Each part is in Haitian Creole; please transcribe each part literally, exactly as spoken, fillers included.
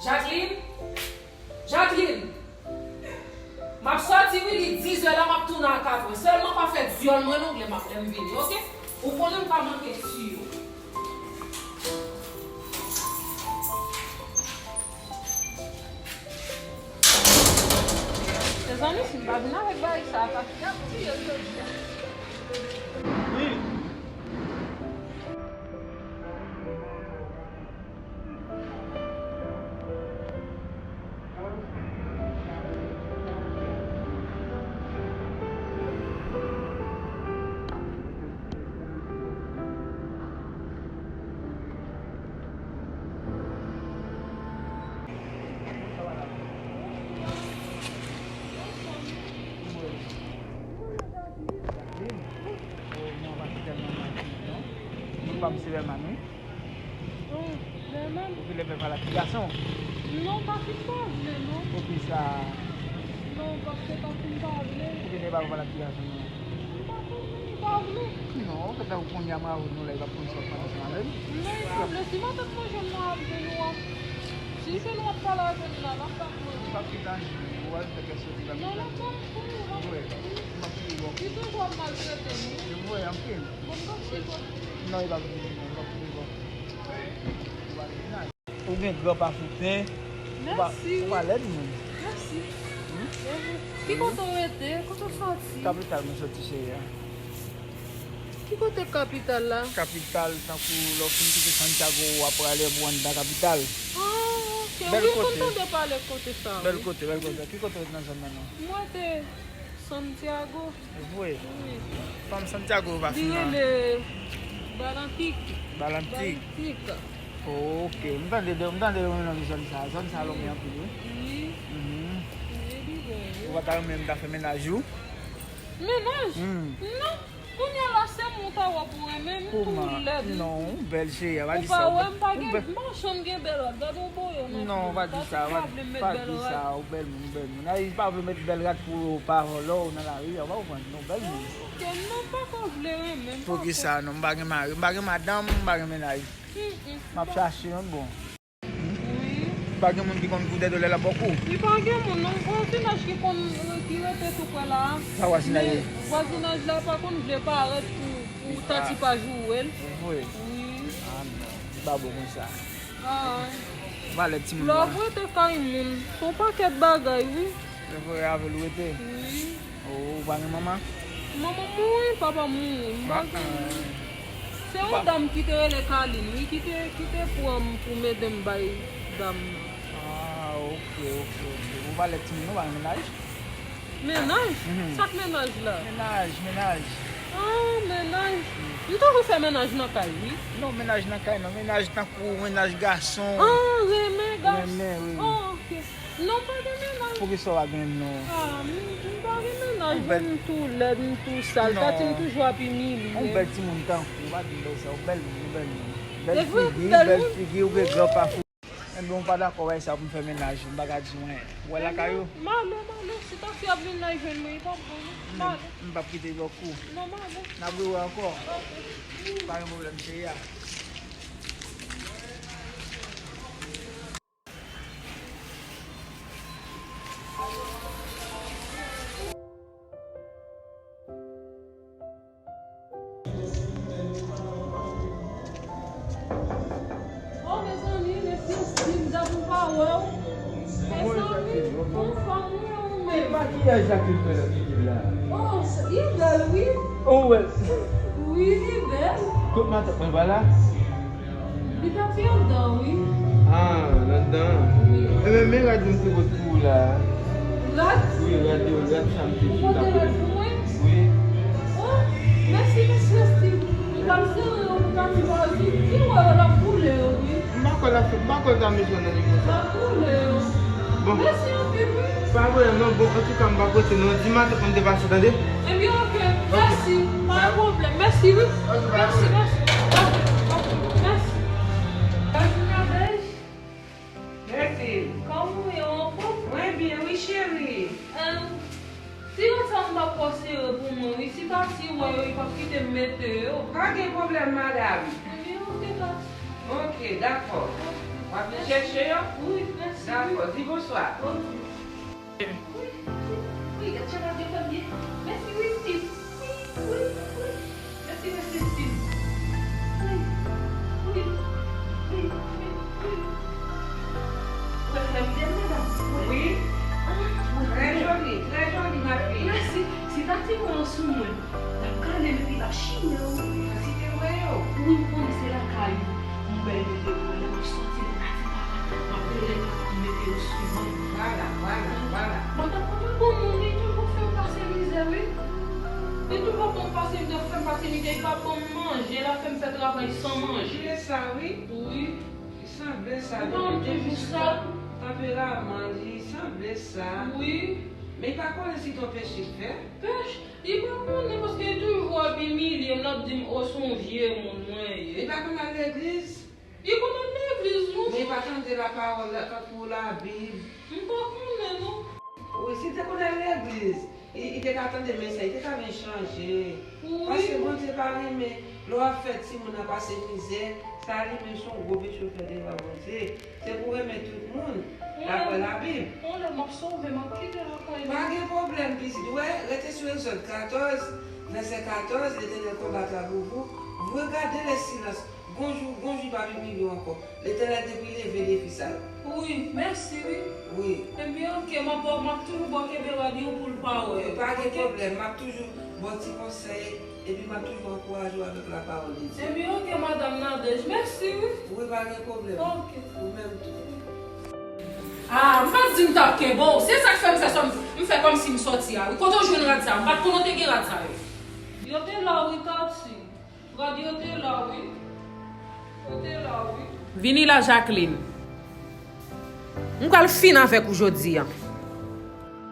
Jacqueline? Jacqueline! M ap sòti, wi, li dizè la, m ap tounen a katrè. Sèlman pa fè dyòl mwen non, lè m ap, lè m vini, oke? Ou konnen m pa manke tiyo. Mezanmi, si m pa vin avèk bagay sa a, pa fè ap tiye l jodi a. Jacqueline? Oh, non, pa si tèlman mal, non. Non, pa misye Bèlman, wi. Oh, Bèlman? Ou vin lè fè pale ak ti gason? Non, pa fin pale, non. Poukisa? Non, paske pa fin pale. Poukisa w pa pale ak ti gason, non? M pa konnen, m pa vle. Non, kanta ou kounye a m avè nou la, li p ap konn sa w ap pale ansanm avè m. Non, li pa vle. Si matant mwen jwenn nan ap jwenn ou a, si jwenn ou ap pale avè m la, l ap bat mwen. Li p ap kite anyen, ou al fè kè soti, li p ap kite anyen. Non, l ap bat mwen, l ap bat mwen. Li toujou ap maltrete m, wi. Se vre, anpil. Bon, m p ap sipòte. Non, li p ap vini, non, li p ap vini, bon. Ou gen gran pafouten. Ou pa, mèsi, ou pa lèd moun. Mèsi. Hmm? Ki kote w rete? Kote w soti? Kapital mwen soti, cheri a. Ki kote kapital la? Kapital, tankou lè w fin kite Santiago, w ap prale pou w anndan kapital. Ah, ok. Wi, m konn tande pale kote sa, wi. Bèl kote, bèl kote. Ki kote w rete nan zòn nan, non? Mwen te Santiago. Vre? Wi. Fanm Santiago yo pa fin nan. Li rele Balantik. Balantik. Balantik. Ok. M tande de, m tande de yon non zòn sa. Zòn sa lonmen anpil, wi. Wi. Mhm. Wi, li vre, wi. Ou pa ta renmen m ta fè mennaj ou? Mennaj? Hmm. Non. Kounye a la, se mwen ou ta wè pou renmen m, tou lèd. Non, ou bèl cheri, pa di sa. Ou pa wè m pa gen, m pa janm gen bèl rad. Gade yon boyo nan pye m. Non, pa di sa, pa di sa, ou bèl moun, ou bèl moun. Ay, pa vle met bèl rad pou yo pa vòlò w nan lari a, ou pa konprann, non, bèl moun. Ok, non, m pa ka vle renmen m. Poukisa non, m pa gen mari, m pa gen madanm, m pa gen mennaj. Mm, mm. M ap chache yon bon. Wi. Pa gen moun ki konn koudè dòlè la bòk ou? Li pa gen moun, non. Vwazinaj ki konn, ki rete tou prè la a. Sa vwazinaj ye? Men vwazinaj la pa konn vle parèt pou, pou ta tipaje ou wè l. Vre? Wi. Ah, non. Li pa bon konsa. Ah. Valè timoun nan. Lè w rete kay moun, se yon pakèt bagay, wi. Se vre, avè l ou rete? Wi. Oh, ou pa gen manman? Manman m mouri, papa m mouri. M pa gen moun. Se yon dam ki te rele Kalin, wi, ki te, ki te pran m pou m ede m bay dam nan. Ah, ok, ok, ok. Ou pa lèd timoun, ou pa gen mennaj? Mennaj? Mhm. Sa k mennaj la? Mennaj, mennaj. Ah, mennaj. M toujou fè mennaj nan kay, wi. Non, mennaj nan kay, non. Mennaj tankou mennaj gason. Ah, renmen gason. Renmen, wi. Oh, ok. Non, pa gen mennaj. Poukisa w pa gen, non? Ah, m, m pa gen mennaj, bon, m tou lèd, m tou sal. Tati m toujou ap imilye m. Yon bèl timoun tankou w, pa di m bèl sa, yon bèl moun, yon bèl moun. Bèl figi, bèl figi, ou gen gran pafou. Enben, ou pa dakò, wè sa pou m fè mennaj, m pa ka di w anyen. Ou wè lakay ou? M ale, m ale. Si Tati ap vin la, l jwenn mwen, li p ap bon, non. M ale. M p ap kite l bòk ou. Non, m ale. N ap rewè ankò. Ok. Pa gen pwoblèm, cheri a. Oh, mezanmi, mesi, Steve, m pa wè w. Mezanmi, anfòm, wi, ou menm? Makiyaj la ke l fè nan figi l la. Oh, li bèl, wi. Ou wè l? Wi, li bèl. Kot matant mwen pa la? Li t ap fè anndan, wi. Ah, anndan. Wi. Enben, men rad mwen te pote pou ou la. Rad? Wi, rad yo, rad sa m te di w la. Ou pote rad pou mwen? Wi. Oh, mèsi, mesye Steve. M t ap sere yo pou Tati pa di, di wè yo la koulè yo, wi. M pa kwè la, m pa kwè l ta mechan nan li konsa. La koulè yo. Bon. Mèsi anpil, wi. Pa pwoblèm, non. Bon, antouka, m pa prese, non. Di matant mwen m te pase, tande? Ebyen, ok. Ok. Mèsi. Pa gen pwoblèm. Mèsi, wi. Ok, pa gen pwoblèm. Mèsi, mèsi. Ok, ok. Mèsi. Bèl jounen, bèl. Mèsi. Kòman w ye, ou anfòm? Mwen byen, wi, cheri. Em, ti rad sa m t ap fè w sere pou mwen, wi. Si Tati wè yo, li p ap kite m mete yo. Pa gen pwoblèm, madanm. Ebyen, ok, Tati. Ok, dakò. Ok. W ap vin chèche yo? Wi, mèsi. Dakò, di bonswa. Wi, wi, wi, gad jan radyo fè m byen. Mèsi wi, Steve. Wi, wi, wi. Mèsi, mèsi, Steve. Wi, wi, wi, wi, wi. Ou wè fè m byen, madanm? Wi. Ah, wi. Trè joli, trè joli, ma fille. Mèsi. Si tati mwen an sou mwen, l ap kale m epi l ap chire w. Sa si te mwen yo. Wi, m konnen se lakay ou. M bèl mete pou lè m ap soti nan kati papa, m ap rele papa m mete yo sou mwen. Vwala, vwala, vwala. Mwen t ap kontan bon moun, li toujou fè m pase mizè, wi. Li toujou fè m pase mizè, fè m pase mizè, li pa ban m manje, l ap fè m fè travay san manje. Li sanble sa, wi. Wi. Li sanble sa, depi, depi sou tanperaman li, li sanble sa. Wi. Men li pa konnen si t on peche l fè. Pech, li pa konnen paske li toujou ap imilye m, l ap di m, o, se yon vye moun mwen ye. Li pa konn al legliz? Li konn al legliz, non. Men li pa tande lapawòl la, tankou Labib. M pa konnen, non. Wi, si l te konn al legliz, li, li te ka tande mesaj, li te ka vin chanje. Wi. Paske Bondye pa renmen lè w ap fè timoun nan pase mizè, sa li menm se yon gwo peche w fè devan Bondye. Se pou renmen tout moun, dapre Labib. Yon lè m ap sove, m ap kite lakay mwen. Pa gen pwoblèm, pitit. Ou wè, rete sou Egzòd katòz, vèsè katòz, Letènèl konbat la pou vou. Vous regardez les silences. Gon jou, gon jou pa pi pibyen ankò. Letènèl depi leve defi sa yo. Wi, mèsi, wi. Wi. Ebyen, oke, m ap, m ap toujou ba w kenbe rad yo pou l pa wè. Pa gen pwoblèm, m ap toujou ba w ti konsèy. Epi m ap toujou ankouraje w avèk lapawòl de Dye. Ebyen, oke, madanm Nadège. Mèsi, wi. Wi, pa gen pwoblèm. Oke. Ou menm tou. Ah, m pa t di m t ap kenbe w. Se sa k fè m fè sa, m fè kòmsi m sòti a, wi. Kote w jwenn rad sa yo? M pa t konnen w te gen rad sa yo. Yo te la, wi, Tati. Rad yo te la, wi. Yo te la, wi. Vini la, Jacqueline. M pral fin avèk ou jodi a.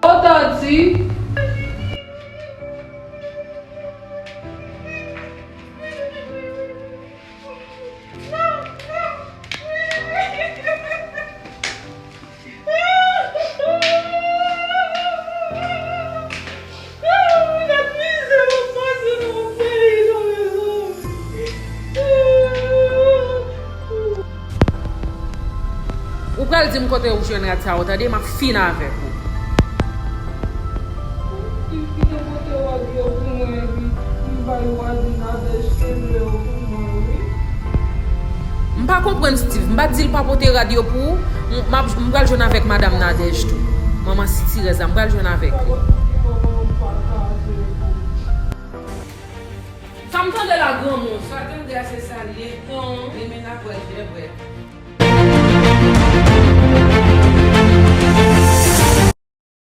O Tati. Ou pral di m kote ou jwenn rad sa yo, tande, m ap fin avèk ou. Li te pote rad yo pou mwen, epi m bay rad Nadège kenbe yo pou mwen, wi. M pa konprann Steve, m pa t di l pa pote rad yo pou ou, m, m ap, m pral jwenn avèk madanm Nadège tou. Manman sitirèz la, m pral jwenn avèk li. Sa m tande la, granmoun? Sa tande a, se sa l ye. Demen n ap wè, jè vre.